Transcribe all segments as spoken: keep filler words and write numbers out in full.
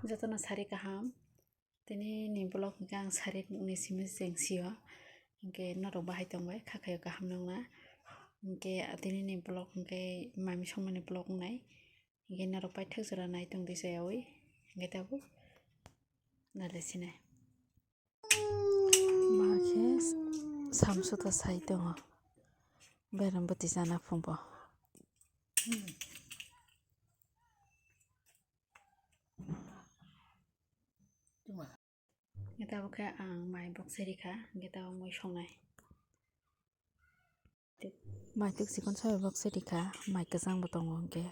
Jotono sari kaham. Tini ni vlog hwnkhe ang sari ni simi cheng sio. Hwnkhe norok bahai tongbai, kha khaio kaham nongna. Hwnkhe tini ni vlog hwnkhe mami songmani vlog wngnai. Hwnkhe norok paithak jora nai tongdi sayawi. Hwnkhe tabuk nale sinai. Ma khe samsota sai tongo. Bereng bwtwi chana phungbo. Hwnkhe tabuk khe ang mai bokse rikha, hwnkhe tabuk mui songnai. Mai twk chikon soi bokse rikha, mai kwchang bo tongo hwnkhe.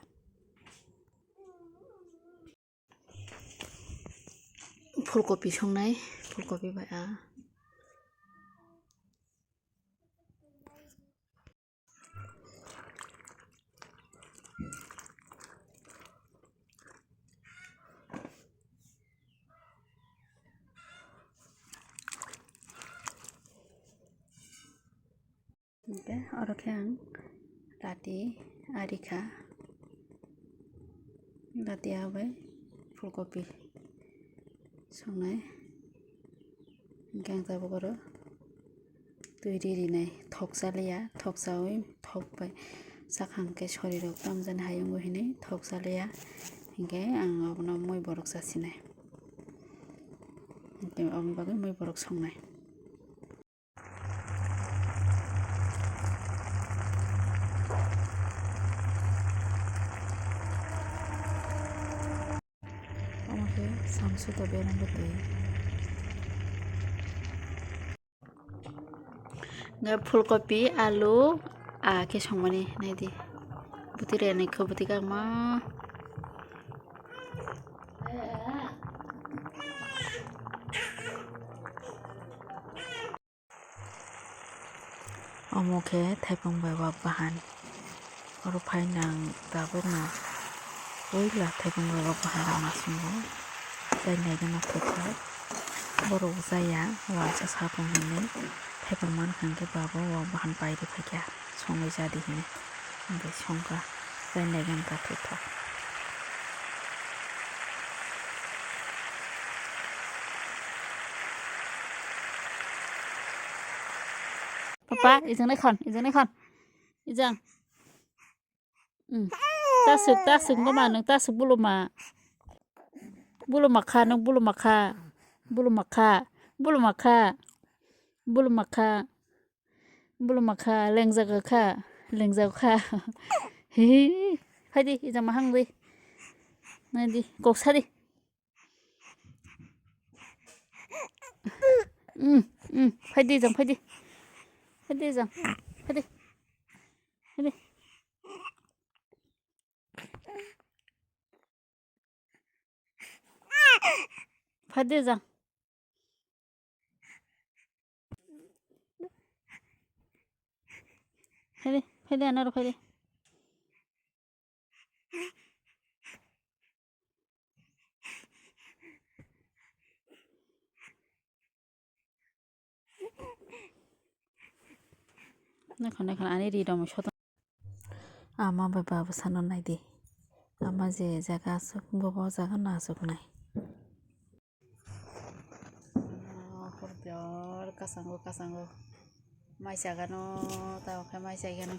Phulkopi songnai, phulkopi bai a. Hwnkhe oro khe ang rati ari kha, rati abai phulkopi songnai. Hwnkhe ang tabuk oro twi ri rinai, thok chaliya, thok chawi thok bai chakha hwnkhe sorirok tamjani hai wngo hinwi thok chaliya. Hwnkhe ang obono mui borok chasinai, hwnkhe aboni bagwi mui borok songnai. Omo khe samsota bereng bwtwi. Nga phulkopi, alu, a khe songmani naidi. Bwtwi rani kho bwtwi kangma. Omo khe thaipung bai wak bahan. Oro phai nang tabukno puila thaipung bai wak bahan rwna chwngo. Chai naigwna khaikha. Borok chaya, uaisa sapung hinwi thaipung mankha hwnkhe babo wak bahan pairwi phaikha. Songwi chadi hinwi. Hwnkhe songkha. Chai naigwna khaikha. Papa, ijang nai khon, ijang nai khon. Ijang. Hmm. Tasuk, tasuk, mama, nwng tasuk buluma. Buluma kha, nwng buluma kha. Buluma kha. Buluma kha. Buluma kha. Buluma kha, lengjago kha. Lengjago kha. Hihi. Phaidi, ijang mahang di. Nadi, kok sadi. Mm, mm, phaidi jang, phaidi. Phaidi jang, phaidi. Phaidi. Phaidi jang. Phaidi, phaidi, anaro phaidi. Naikha, naikha, ani ri rok soto. Ama bai baba sano naidi. Ama je jaga aswk, bobo jaga no aswk nai. Hor biyor kasango, kasango. Mai chagano, tamo khe mai chagano.